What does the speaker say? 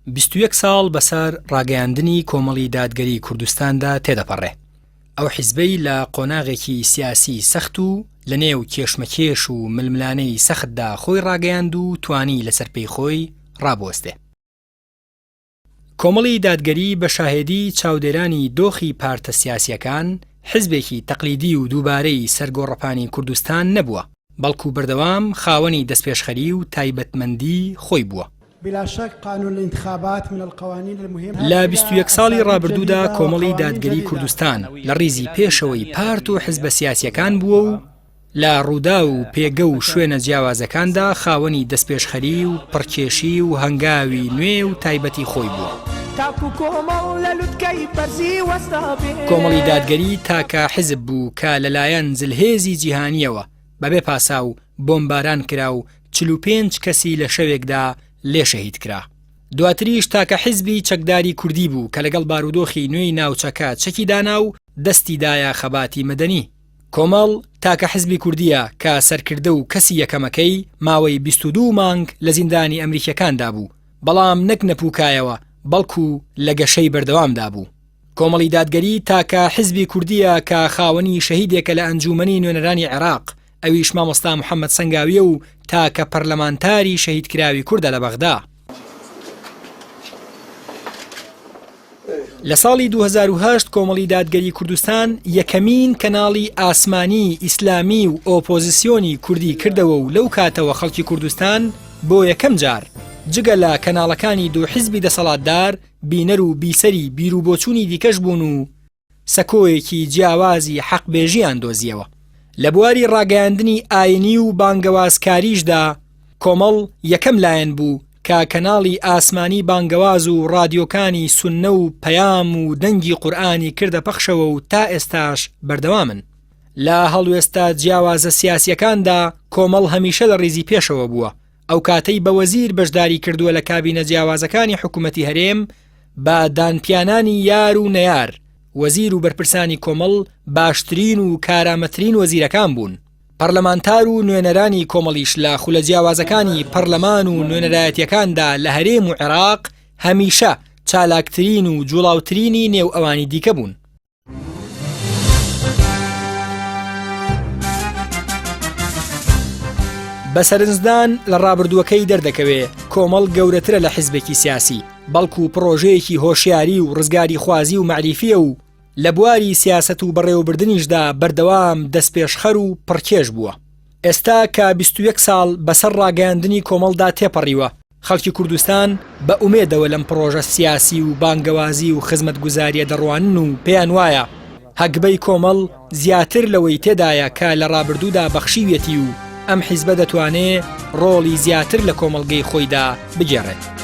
21 ساڵ بەسەر ڕاگەیاندنی کۆمەڵی دادگەری کوردستاندا تێدەپەڕێ. ئەو حیزبەی لە قۆناغێکی سیاسی سەخت و لە نێو کێشمەکێش و ململانێی سەختدا خۆی ڕاگەیاند و توانی لەسەر پێی خۆی ڕابوەستێ. کۆمەڵی دادگەری بە شاهێدی چاودێرانی دۆخی پارتە سیاسییەکان، حیزبێکی تەقلیدی و دووبارەی سەر گۆڕەپانی کوردستان نەبووە، بەڵکو بەردەوام خاوەنی دەستپێشخەری و تایبەتمەندی خۆی بووە. لە 21 ساڵی ڕابردوودا کۆمەڵی دادگەری کوردستان لە ڕیزی پێشەوەی پارت و حزبە سیاسیەکان بووە و لە ڕووداو و پێگە و شوێنە جیاوازەکاندا خاوەنی دەستپێشخەری و پڕکێشی و هەنگاوی نوێ و تایبەتی خۆی بووە. کۆمەڵی دادگەری تاکە حزب بوو کە لەلایەن زلهێزی جیهانیەوە بەبێ پاساو بۆمباران کرا و 45 کەسی لە شەوێکدا لێ شەهید کرا. دواتریش تاکە حیزبی چەکداری کوردی بوو کە لەگەڵ بارودۆخی نوێی ناوچەکە چەکی دانا و دەستی دایە خەباتی مەدەنی. کۆمەڵ تاکە حزبی کوردییە کە سەرکردە و کەسی یەکەمەکەی ماوەی 22 مانگ لە زیندانی ئەمریکیەکاندا بوو، بەڵام نەک نەپوکایەوە بەڵکو لە گەشەی بەردەوامدا بوو. کۆمەڵی دادگەری تاکە حزبی کوردییە کە خاوەنی شەهیدێکە لە ئەنجوومەنی نوێنەرانی عێراق، ئەویش مامۆستا محەمەد سەنگاوییە و تاکە پەرلەمانتاری شەهیدکراوی کوردە لە بەغدا. لە ساڵی 2008 کۆمەڵی دادگەری کوردستان یەکەمین کەناڵی ئاسمانی ئیسلامی و ئۆپۆزیسیۆنی کوردی کردەوە و لەو کاتەوە خەڵکی کوردستان بۆ یەکەم جار جگە لە کەناڵەکانی دوو حزبی دەسەڵاتدار بینەر و بیسەری بیروبۆچوونی دیکەش بوون و سەکۆیەکی جیاوازی حەقبێژییان دۆزییەوە. لە بواری ڕاگەیاندنی ئاینی و بانگەوازکاریشدا کۆمەڵ یەکەم لایەن بوو کە کەناڵی ئاسمانی بانگەواز و ڕادیۆکانی سوننە و پەیام و دەنگی قورئانی کردە پەخشەوە و تا ئێستاش بەردەوامن. لە هەڵوێستە جیاوازە سیاسییەکاندا کۆمەڵ هەمیشە لە ڕیزی پێشەوە بووە، ئەو کاتەی بە وەزیر بەشداری کردووە لە کابینە جیاوازەکانی حکوومەتی هەرێم بە دانپیانانی یار و نەیار، وەزیر و بەرپرسانی کۆمەڵ باشترین و کارامەترین وەزیرەکان بوون. پەرلەمانتار و نوێنەرانی کۆمەڵیش لە خولە جیاوازەکانی پەرلەمان و نوێنەرایەتیەکاندا لە هەرێم و عێراق هەمیشە چالاکترین و جوڵاوترینی نێو ئەوانی دیکە بوون. بە سەرنجدان لە ڕابردووەکەی دەردەکەوێ کۆمەڵ گەورەترە لە حیزبێکی سیاسی، بەڵکو پڕۆژەیەکی هۆشیاری و ڕزگاریخوازی و مەعریفییە و لە بواری سیاسەت و بەڕێوەبردنیشدا بەردەوام دەستپێشخەر و پڕکێش بووە. ئێستا کە 21 ساڵ بەسەر ڕاگەیاندنی کۆمەڵدا تێپەڕیوە، خەڵکی کوردستان بە ئومێدەوە لەم پڕۆژە سیاسی و بانگەوازی و خزمەتگوزارییە دەڕوانن و پێیان وایە هەگبەی کۆمەڵ زیاتر لەوەی تێدایە کە لە ڕابردوودا بەخشیویەتی و ئەم حیزبە دەتوانێ ڕۆڵی زیاتر لە کۆمەڵگەی خۆیدا بگێڕێت.